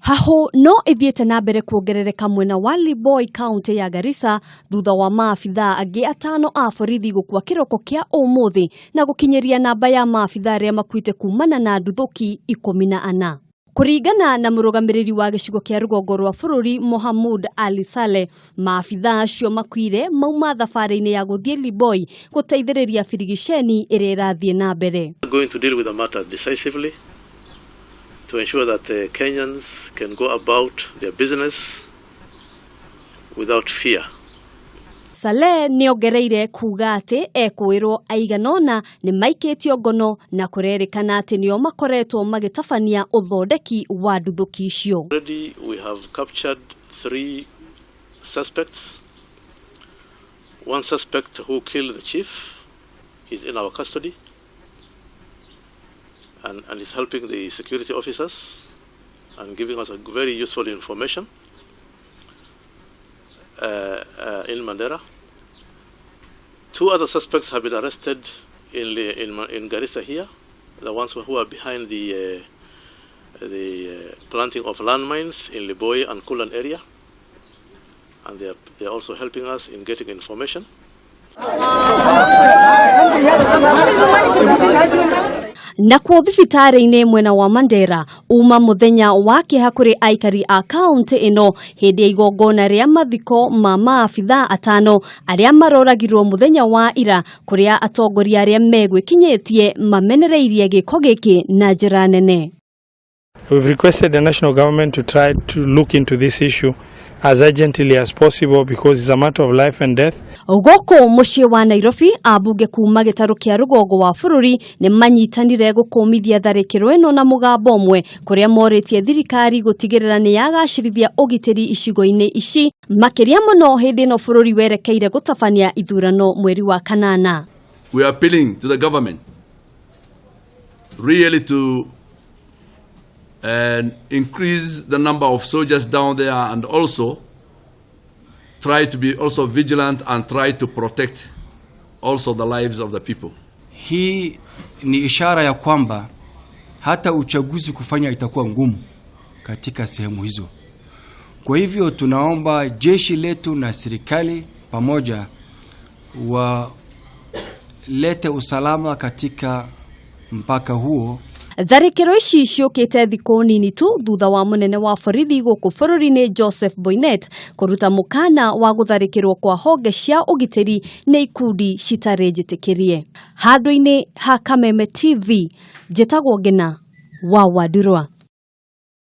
Hahũ no ĩthiĩte na mbere kuongerereka mwena wa Liboi kaunti ya Garissa thutha wa maabithaa angĩ atano a borithi gũkua kĩroko kĩa ũmũthĩ na gũkinyĩria namba ya maabithaa arĩa makuĩte kumana na nduthũki 14. Kũringana na mũrũgamĩrĩri wa gĩcigo kĩa rũgongo rwa bũrũri Mohamud Ali Saleh, maabithaa acio makuire mauma thabarĩ-inĩ ya gũthiĩ Liboi gũteithĩrĩria birigiceni ĩrĩa ĩrathiĩ na mbere. Going to deal with the matter decisively to ensure that Kenyans can go about their business without fear. Saleh nĩongereire kuga atĩ ekũĩrwo aigana ũna nĩ maikĩtio ngono na kũrerĩkana atĩ nĩo makoretwo magĩtabania ũthondeki wa nduthũki icio. Already we have captured three suspects. One suspect who killed the chief is in our custody and is helping the security officers and giving us a very useful information in Mandera. Two other suspects have been arrested in Garissa here, the ones who are behind the planting of landmines in Liboi and Kulan area, and they are also helping us in getting information. Nakuo thibitarĩ-inĩ mwena wa Mandera uma mũthenya wa kĩeha kũrĩ aikari a kaunti ĩno hĩndĩ ya igongona rĩa mathiko ma maabithaa atano arĩa maroragirwo mũthenya wa ira, kũrĩa atongoria arĩa megwĩkinyĩtie mamenereirie gĩko gĩkĩ na njĩra nene. We've requested the national government to try to look into this issue as urgently as possible because it's a matter of life and death. Gũkũ mũciĩ wa Nairobi, ambunge kuma gĩtarũ kĩa rũgongo wa bũrũri nĩ manyitanire gũkũmithia tharĩkĩro ĩno na mũgambo ũmwe, kũrĩa morĩtie thirikari gũtigĩrĩra nĩ yagacĩrithia ũgitĩri icigo-inĩ ici, makĩria mũno hĩndĩ ĩno bũrũri werekeire gũtabania ithurano mweri wa kanana. We are appealing to the government really to and increase the number of soldiers down there and also try to be also vigilant and try to protect also the lives of the people. Hii ni ishara ya kwamba hata uchaguzi kufanya itakuwa ngumu katika sehemu hizo. Kwa hivyo tunaomba jeshi letu na serikali pamoja walete usalama katika mpaka huo. Tharĩkĩro ici ciũkĩte thikũ nini tu thutha wa mũnene wa borithi gũkũ bũrũri-inĩ Joseph Boinnet kũruta mũkana wa gũtharĩkĩrwo kwa honge cia ũgitĩri nĩ ikundi citarĩ njĩtĩkĩrie. Handũ-inĩ ha Kameme TV, njĩtagwo Ngina wa Wandurwa.